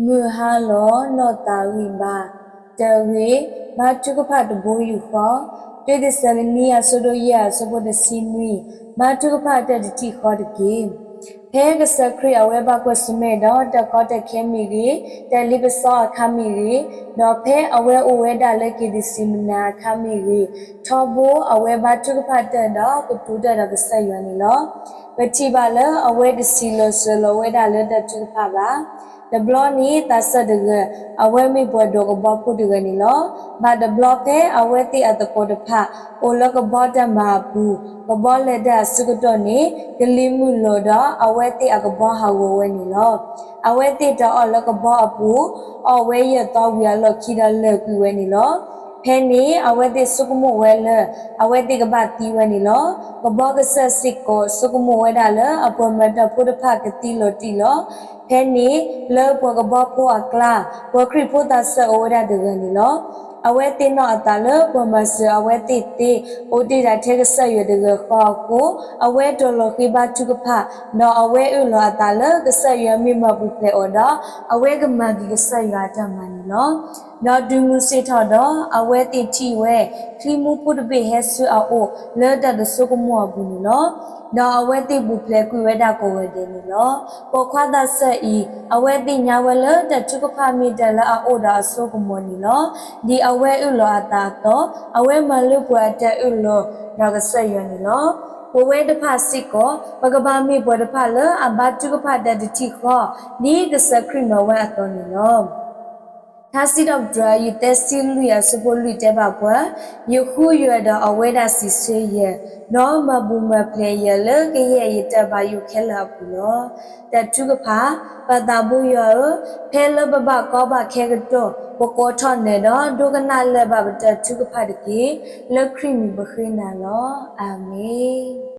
မုၢ်ဟါလီၤနီၢ်သးဂံၢ်ဘါ, တၢ်ဂ့ၢ်, ဘါထုကဖၣ်တဘိယူၢ်ဃီ, တၢသ့းစၤလနံ အဆၢဒိၣ်ယဲၢ် အဆၢဖိတဆံနွံ, ဘါထုကဖၣ်တၢ်တထံၣ်ဃီတက့ၢ်. ဖဲကစၢ်ခရံာ်အဝဲဘၣ်ကွၢ်ဆၢၣ်မဲာ်ဒီး တၢ်ကီတၢ်ခဲမ့ၢ်ဂ့ၤ, တၢ်လ့ပစီအခါမ့ၢ်ဂ့ၤ, ဒီးဖဲအဝဲအိၣ်ဝဲဒၣ်လၢက့ၤသ့းစံနနၤအခါမ့ၢ်ဂ့ၤ, ထီဘိအဝဲဘါထုကဖၣ်တၢၢ်ဒီးကတိၤတၢ်ဒီးကစၢ်ယွၤန့ၣ်လီၤ. ပထံၣ်ဘၣ်လၢအဝဲတဆံးလီၤစၢၤလီၤဝဲဒၣ်လၢတၢ်ထုကဖၣ်ဘၣ်. တဘျီန့ၣ်သးစၢ်တဂၤ, အဝဲမ့ၢ်ပှၤဒိးကဘီဖိတဂၤန့ၣ်လီၤ. ဘၣ်တဘျီဖဲအဝဲသ့ၣ်အသကိးတဖၣ် အိၣ်လၢကဘီတၢ်မၤအပူၤ, ကဘီလဲၤတၢ်အဆၢကတီၢ်န့ၣ် ကလံၤမုၢ်လီၤဒီး အဝဲသ့ၣ်အကဘီဟးဂီၤဝဲန့ၣ်လီၤ. အဝဲသ့ၣ်တၢ်အီၣ်လၢကဘီအပူၤ, အီၣ်ဝဲယဲၢ်သီဝံၤအလီၢ်ခံဒီးလဲၤကွံာ်ဝဲန့ၣ်လီၤ. ဖဲန့ၣ်အဝဲသ့ၣ်ဆိကမိၣ်ဝဲလၢ အဝဲသ့ၣ်ကဘၣ်သံဝဲန့ၣ်လီၤ. ကဘီကစၢ်စ့ၢ်ကီးဆိကမိၣ်ဝဲဒၣ်လၢအပှၤမၤတၢ်ဖိတဖၣ်ကသံလီၤတံၢ်လီၤ. ဖဲန့ၣ်လၢပှၤကဘီဖိအကျါ, ပှၤခရံာ်ဖိသးစၢ်အိၣ်ဝဲဒၣ်တဂၤန့ၣ်လီၤ. အဝဲသ့ၣ်နီၣ်အသးလၢပှၤမၤစၢၤအဝဲသ့ၣ်သ့ အိၣ်တ့ၢ်ဒၣ်ထဲကစၢ်ယွၤတဂၤဃီအဃိ, အဝဲတီၤလီၤဃ့ဘါထုကဖၣ်, ဒီးအဝဲအၢၣ်လီၤအသးလၢကစၢ်ယွၤမ့ၢ်မၤပူၤဖျဲးအီၤဒီး အဝဲကမၤက့ၤကစၢ်ယွၤအတၢ်မၤန့ၣ်လီၤ. ဒီးတုၤမုၢ်ဆ့ၣ်ထီၣ်ဒီး အဝဲသ့ၣ်ထံၣ်ဝဲ ချံမူဖိတဘ့ၣ်ဟဲဆူအအိၣ်လၢတၢ်တဆိကမိၣ်အပူၤန့ၣ်လီၤ. ဒီးအဝဲသ့ၣ်ပူၤဖျဲးကွံာ်ဝဲဒၣ်ကိးဂၤဒဲးန့ၣ်လီၤ. ပိာ်ခွါသးစၢ်အံၤ အဝဲသ့ၣ်ညါဝဲလၢတၢ်ထုကဖၣ်မ့ၢ်တၢ်လၢအအိၣ်ဒီးအစိကမီၤန့ၣ်လီၤ. ဒ်အဝဲအၢၣ်လီၤအသးအသိး, အဝဲမၤလၢပှဲၤအတၢ်အၢၣ်လီၤဒီးကစၢ်ယွၤန့ၣ်လီၤ. ပဝဲတဖၣ်စ့ၢ်ကီး ပကဘၣ်မ့ၢ်ပှၤတဖၣ်လၢအဘါထုကဖၣ်တၢ်တထံၣ်ဃီ, ဒ်ကစၢ်ခရံာ်မၤဝဲအသိးန့ၣ်လီၤ. ထါစံးထီၣ်ပတြၢၤ အယူၢ်သဲဆံလွံၢ် အဆၢဖိလွံၢ်တဲဘၣ်ပှၤ, ယဃုယွၤဒီးအဝဲဒၣ်စံးဆၢယၤ, ဒီးမၤပူၤမၤဖျဲးယၤလၢကယဲၢ်ယတၢ်ဘၣ်ယိၣ်ခဲလၢာ်အပူၤလီၤ. တၢ်ထုကဖၣ်, ပၢ်သးဘိယွၤဧၢ, ဖဲလၢပဘၣ်ကီဘၣ်ခဲကတၢၢ် ပကိးထီၣ်နၤဒီး ဒိကနၣ်လၢၢ်ဘၣ်ပတၢ်ထုကဖၣ်တက့ၢ်. လၢခရံာ်မံၤပဃ့နၤလီၤ. အၤမ့ၣ်.